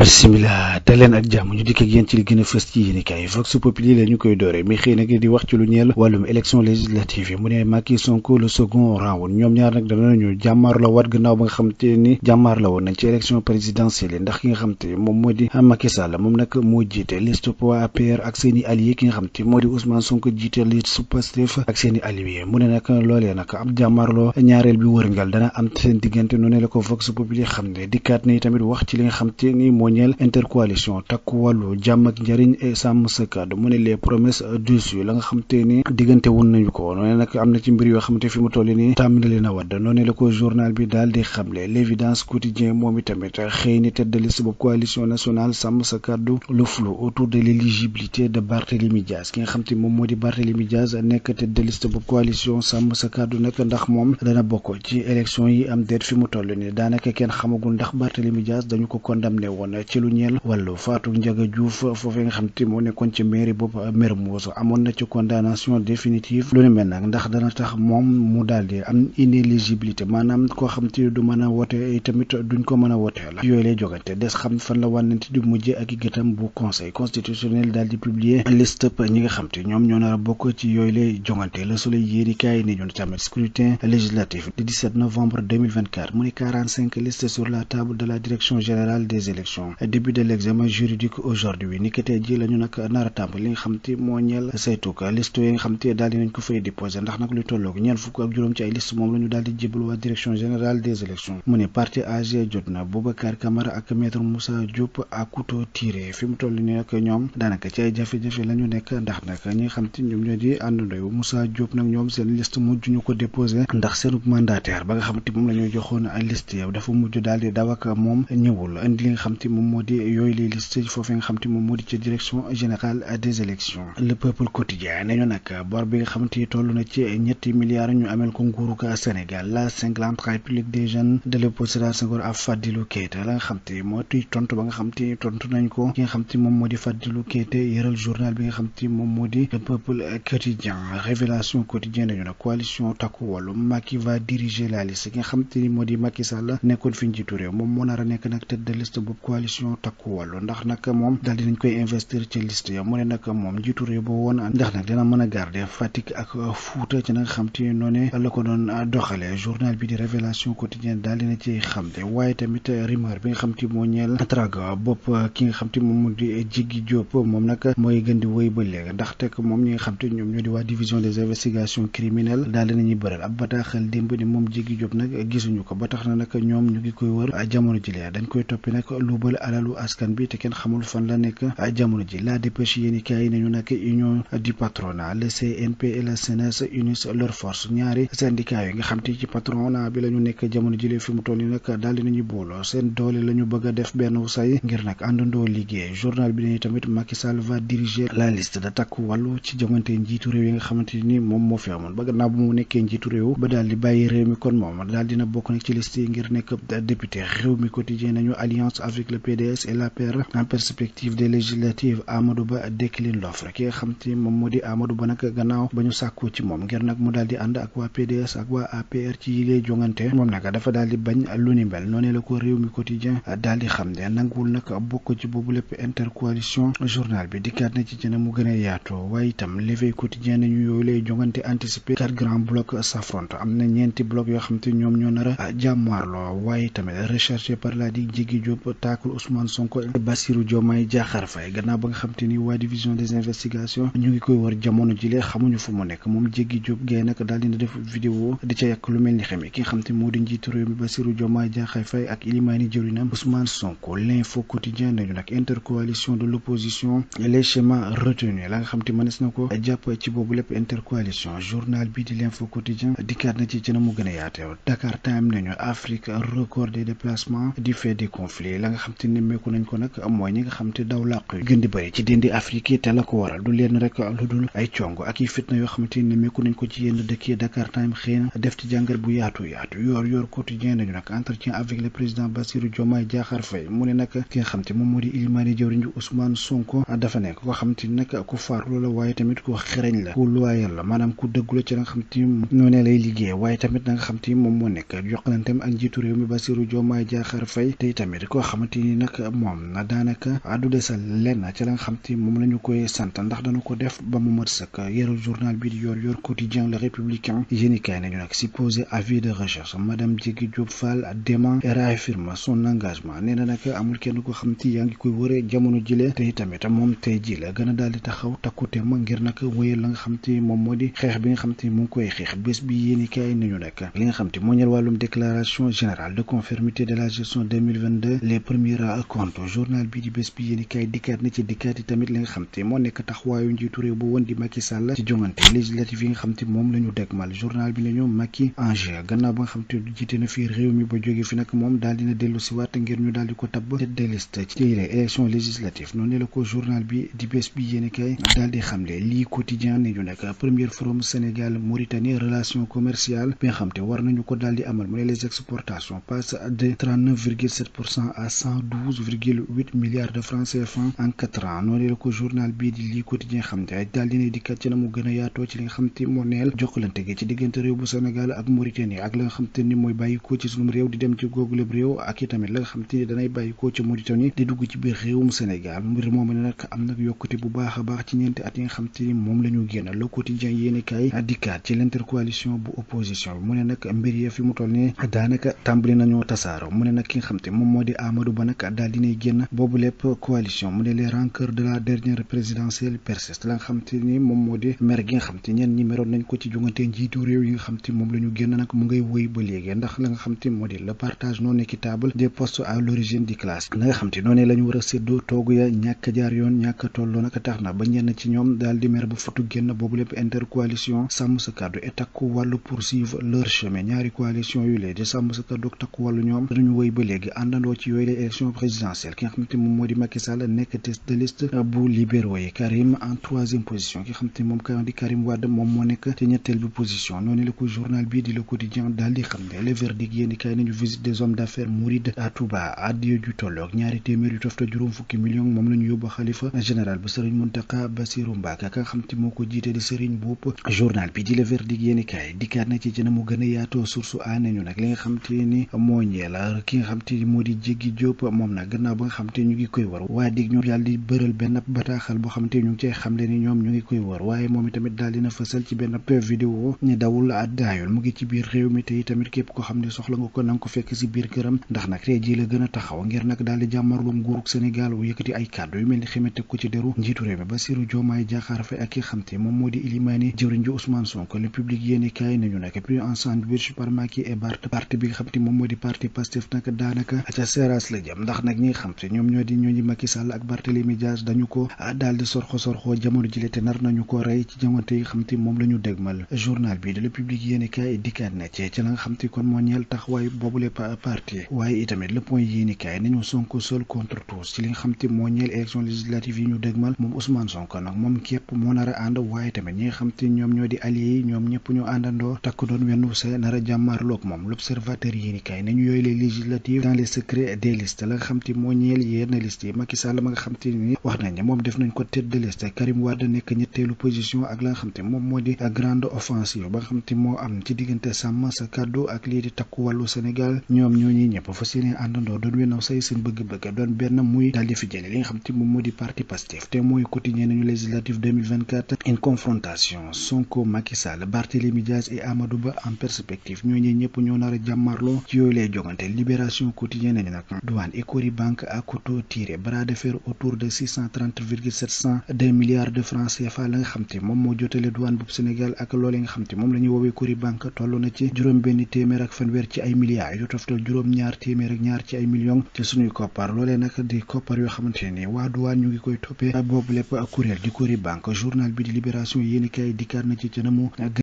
bismillah daleen ak jàmm ñu dikk ak yéen ci li gën a fës ci yéenekaay Vox Populi la ñu koy doore mi xëy nag di wax ci lu ñeel wàllum élection législative yi mu ne Macky Sonko le second round ñoom ñaar nag danañu jàmmaar la waat gannaaw ba nga xam te ni jàmmaar la woon nañ ci élection présidentielle yi ndax ki nga xam te moom moo di Macky Sall moom nag moo jiite liste waa APR ak seen i alliés ki nga xam te moo di Ousmane Sonko jiite liste Pastef ak seen i alliés mu ne nag loolee nag ab jàmmaarloo ñaareel bi wërngal dana am seen diggante noonu la ko Vox Populi xam ne dikkaat na tamit wax ci li nga xam te ni moo ñeel intercoalition takku wàllu jàmm ak njëriñ et sàmm sa kàddu mu ne les promesses déçues la nga xam te ni diggante wun nañu ko noonu nag am na ci mbir yoo xamante fi mu toll nii tàmm na leen a wadd noonu la ko journal bi daal di xamle l'évidence quotidien moom itamit xëy ni tête de liste boobu coalition nationale sàmm sa kàddu le flou autour de l'éligibilité de Barthélémy Dias ki nga xam te moom moo di Barthélémy Dias nekk tête de liste boobu coalition sàmm sa kàddu nag ndax moom dana bokk ci élection yi am déet fi mu toll nii daanaka kenn xamagul ndax Barthélémy Dias dañu ko condamné woon ci lu ñeel wàllu Fatou Ndiaga Diouf foofee nga xam te moo nekkoon ci mairie boobu Mermoz amoon na ci condamnation définitive lu ne mel nag ndax dana tax moom mu daal di am inéligibilité maanaam koo xam te du mën a wote tamit duñ ko mën a wote la yooyu lay jogante des xam fan la wànnante di mujje ak i gëtam bu conseil constitutionnel daal di publier liste ñi nga xam te ñoom ñoo nar a bokk ci yooyu lay jongante Le Soleil yéenekaay ni ñun tamit scrutin législatif du 17 novembre 2024 mu ne 45 listes sur la table de la direction générale des élections début de l'examen juridique aujourd'hui ni ki tey ji la ñu nag nar a tàmbali li nga xam te moo ñeel saytuk liste yi nga xam te daal di nañ ko fay déposé ndax nag lu tolloog ñeent fukk ak juróom ci ay liste moom la ñu daal di jébal waa direction générale des élections mu ne parti AG jot na Boubacar Camara ak maître Moussa Diop à couteau tiré fi mu toll nii nag ñoom daanaka ci ay jafe-jafe la ñu nekk ndax nag ñi nga xam te ñoom ñoo di àndandoo Moussa Diop nag ñoom seen liste mujj ñu ko déposé ndax seen mandataire ba nga xam te moom la ñu joxoon ay liste yow dafa mujj daal di daw ak moom ñëwul indi li nga xam te moom moo di yooyu les listes foofee nga xam te moom moo di ci direction générale des élections le peuple quotidien nañu nag bor bi nga xamante ni toll na ci ñetti milliards ñu amel ko nguuru ka Sénégal la 50e république des jeunes de Léopold Sédar Senghor à Fadilou Keita la nga xam te moo tuy tontu ba nga xam te tontu nañ ko ki nga xam te moom moo di Fadilou Keita yëral journal bi nga xam te moom moo di le peuple quotidien révélation quotidien nañu nag coalition takku wàllu Macky va diriger la liste ki nga xam te ni moo di Macky Sall nekkoon fi njiitu réew moom moo nar a nekk nag tête de liste boobu coalition takku wàllu ndax nag moom daal dinañ koy investir ci liste ya mu ne nag moom njiitu réew ba woon ndax nag dina mën a garder Fatick ak Fouta ci nag xam te noone la ko doon doxale journal bi di révélation quotidienne daal dina ci xam te waaye tamit rumeur bi nga xam te moo ñeel traga bopp ki nga xam te moom moo di Jiggi Diop moom nag mooy gën di wéy ba léegi ndax teg moom ñi nga xam te ñoom ñoo di waa division des investigations criminelles daal dinañuy bëral ab bataaxal démb ni moom Jiggi Diop nag gisuñu ko ba tax na nag ñoom ñu ngi koy wër jamono ji lee dañ koy toppi nag luubal alalu askan bi te kenn xamul fan la nekk jamono ji la dépêche yéenekaay nañu nag union du patronat le CNP et la CNES unissent leurs forces ñaari syndicat yi nga xam te ci patronat bi la ñu nekk jamono ji lee fi mu toll nii nag daal di nañu booloo seen doole la ñu bëgg a def benn say ngir nag àndandoo liggéey journal bi dañuy tamit Macky Sall va diriger la liste de takku wàllu ci jongante njiitu réew yi nga xamante ni moom moo fi amoon ba gannaaw bu mu nekkee njiitu réew ba daal di bàyyi réew mi kon moom daal dina bokk nag ci liste yi ngir nekk député réew mi quotidien nañu alliance avec le PDS et l'APR en perspective des législatives Amadou Ba décline l'offre ki nga xam te moom moo di Amadou Ba nag gannaaw ba ñu sàkkoo ci moom ngir nag mu daal di ànd ak waa PDS ak waa APR ci yi lay jongante moom nag dafa daal di bañ lu ni mel noonu la ko réew mi quotidien daal di xam ne nanguwul nag bokk ci boobu lépp intercoalition journal bi dikkaat na ci jëna mu gën a yaatoo waaye itam l'éveil quotidien nañu yooyu lay jongante anticipé 4 grands blocs s'affrontent am na ñeenti blocs yoo xam te ñoom ñoo nar a jàmmaarloo waaye tamit recherché par la di Jiggi Diop taakul Ousmane Sonko Bassirou Diomaye Diakhar Faye gannaaw ba nga xam te ni waa division des investigations ñu ngi koy war jamono jile xamuñu fu mu nekk moom Jiggi Diop gay nag daal dina def vidéo di ca yàq lu mel ni xamee ki nga xam te moo di njiitu réew mi Bassirou Diomaye Diakhar Faye ak ilimaani jëwrinam Ousmane Sonko l'info quotidien nañu nag intercoalition de l'opposition les schémas retenus la nga xam te mënees na ko jàpp ci boobu lépp intercoalition journal bi di l'info quotidien dikkaat na ci na mu gën a yaateew Dakar Time nañu Afrique record des déplacements du fait des conflits la nga xam te nemmeeku nañ ko nag mooy ñi nga xam te daw làqu yu gën di bëri ci dindi Afrique yi te la ko waral du leen rek lu dul ay congo ak i fitna yoo xamante ni nemmeeku nañ ko ci yenn dëkk yi Dakar Time xëy na def ci jàngat bu yaatu yor quotidien nañu nag entretien avec le président Bassirou Diomaye Diakhar Faye mu ne nag ki nga xam te moom moo di ilimaani jëwriñ Ousmane Sonko dafa nekk koo xam te nag ku farlu la waaye tamit ku xereñ la ku loyal la maanaam ku dëggu la ci la nga xam te noonu lay liggéey waaye tamit da nga xam te moom moo nekk jokkalanteem ak njiitu réew mi Bassirou Diomaye Diakhar Faye te tamit koo xamante ni ni nag moom daanaka du desal lenn ci la nga xam te moom la ñu koy sant ndax dana ko def ba mu mat sëkk. yeru journal bi di yor quotidien Le Républicain yéenikaay nañu nag si posé avis de recherche madame Diégui Diop Fall dément et réaffirme son engagement nee na nag amul kenn ko xam te yaa ngi koy wëree jamono jile te itamit moom tey ji la gën a daal di taxaw takkute ma ngir nag wéyal la nga xam te moom moo di xeex bi nga xam te mu ngi koy xeex bés bi yéenikaay nañu nag li nga xam te moo ñeel wàllum déclaration générale de conformité de la gestion 2022 les premiers comptes journal bi di bés bi yéenikaay dikkaat na ci dikkaat yi tamit li nga xam te moo nekk taxawaayu njiitu réew bu woon di Macky Sall ci jongante législative yi nga xam te moom la ñu dégmal journal bi nañu Macky enjeu gannaaw ba nga xam te jiite na fii réew mi ba jóge fi nag moom daal dina dellu si waat ngir ñu daal di ko tabb tête de liste ci élection législative noonu la ko journal bi di bés bi yéenikaay daal di xamle lii quotidien ne ñu nekk premier forum Sénégal Mauritanie relation commerciale bi nga xam te war nañu ko daal di amal mu ne les exportations passent de 39,7% à 112,8 milliards de francs CFA en 4 ans noonu la ko journal bii di lii quotidien xam te daal dina dikkat ci na mu gën a yaatoo ci li nga xam te moo neel jokkalante gi ci diggante réew bu Sénégal ak Mauritanie ak la nga xam te ni mooy bàyyikoo ci sunum réew di dem ci googuleb réew ak itamit la nga xam te ni danay bàyyikoo ci Mauritanie di dugg ci biir réewum Sénégal mbir moom ne nag am nag yokkute bu baax a baax ci ñeenti at yi nga xam te ni moom la ñu génn le quotidien yéenikaay dikkaat ci l'intercoalition bu opposition bi mu ne nag mbir ya fi mu toll nii daanaka tàmbali nañoo tasaaro mu ne nag ki nga xam te moom moo di Amadou Ba nag daal dinay génn boobu lépp coalition mu ne les rancœurs de la dernière présidentielle persiste la nga xam te ni moom moo di mer gi nga xam te ñenn ñi meroon nañ ko ci jongante njiitu réew yi nga xam te moom la ñu génn nag mu ngay wëy ba léegi ndax la nga xam te moo di le partage non équitable des postes à l'origine di classe la nga xam te noonu la ñu war a séddoo toogu ya ñàkk jaar yoon ñàkk tolloo nag tax na ba ñenn ci ñoom daal di mer ba futu génn boobu lépp intercoalition sàmm sa kàddu et takku wàllu poursuivre leur chemin ñaari coalition yu lee di sàmm sa kàddu takku wàllu ñoom dañu wëy ba léegi àndandoo ci yooyu les élections présidentielles ki nga xam te moom moo di Macky Sall nekk tête de liste bu libéraux yi Karim en 3e position ki nga xam te moom ka di Karim Wade moom moo nekk ci ñetteel bi position noonu la ko journal bii di le quotidien daal di xam ne le verdict yéeni kaay nañu visite des hommes d'affaires mourides à Touba addiya ju tolloog ñaari téeméer yu tofta juróom fukki millions moom la ñu yóbbu xalifa général bu Serigne Mountakha Bassirou Mbacké ka nga xam te moo ko jiite di Serigne Mboup journal bi di le verdict yéeni kaay dikkaat na ci na mu gën a yaatoo source a nañu nag li nga xam te ni moo ñeel ki nga xam te moo di Diégui Diop moom nag gannaaw ba nga xam te ñu ngi koy war waa dig ñoom daal di bëral benn bataaxal boo xam te ñu ngi cay xamle ni ñoom ñu ngi koy war waaye moom itamit daal dina fësal ci benn vidéo ñu dawul daayul mu ngi ci biir réew mi te itamit képp ko xam ne soxla nga ko na nga ko fekk si biir këram ndax nag tey jii la gën a taxaw ngir nag daal di jàmmarloo nguurug Sénégal wu yëkkati ay kàddu yu mel ni xime teg ko ci deru njiitu réew mi Bassirou Diomaye Diakhar Faye ak ki xam te moom moo di Ilimani jëwriñ ji Ousmane Sonko le public yéeni kaay nañu nag pris en sandwich par Macky et Barth parti bi nga xam te moom moo di parti Pastef nag daanaka ca seeraas la jëm ndax nag ñi nga xam te ñoom ñoo di ñooñu Macky Sall ak Barthélémy Dias dañu ko daal di sorxo jamono jile te nar nañu ko rey ci jamono yi xam te moom la ñu dégmal journal bi de le public yéeni kaay dikkaat na ci la nga xam te kon moo ñeel taxawaay boobule parti waaye itamit le point yéeni kaay nañu Sonko seul contre tous ci li nga xam te moo ñeel élection législative yi ñu dégmal moom Ousmane Sonko nag moom képp moo nar a ànd waaye tamit ñi nga xam te ñoom ñoo di alliés yi ñoom ñëpp ñu àndandoo takk doon wenn sa nar a jàmmaarloog moom l'observateur yéeni kaay nañu yooyu les législatives dans les secrets des listes la nga xam te moo ñeel yenn liste yi Macky Sall ma nga xam te ni wax nañ ne moom def nañ ko tête de liste Karim Wade nekk ñetteelu position ak la nga xam te moom moo di grande offensive ba nga xam te moo am ci diggante sàmm sa kàddu ak lii di takku wàllu Sénégal ñoom ñooñu ñëpp fas yéene àndandoo doon wenaw say seen bëgg-bëgg doon benn muy daal di fi jële li nga xam te moom moo di parti Pastef te mooy quotidien nañu législative 2024 une confrontation Sonko Macky Sall Barthélémy Dias et Amadou Ba en perspective ñooñu ñëpp ñoo nar a jàmmarloo ci yooyu lay jogante libération quotidien nañu nag douane Ecobank à couteau tiré bras de fer autour de 630,702 milliards de francs CFA la nga xam te moom moo jotale douane bu Sénégal ak loolee nga xam te moom la ñuy woowee Ecobank toll na ci juróom benn téeméer ak fanweer ci ay milliards yu toftal juróom ñaar téeméer ak ñaar ci ay millions ci suñuy koppar loolee nag di koppar yoo xamante ne waa douane ñu ngi koy toppee boobu lépp ak kuréel di Ecobank journal bi di libération yéeni kaay dikkaat na ci na mu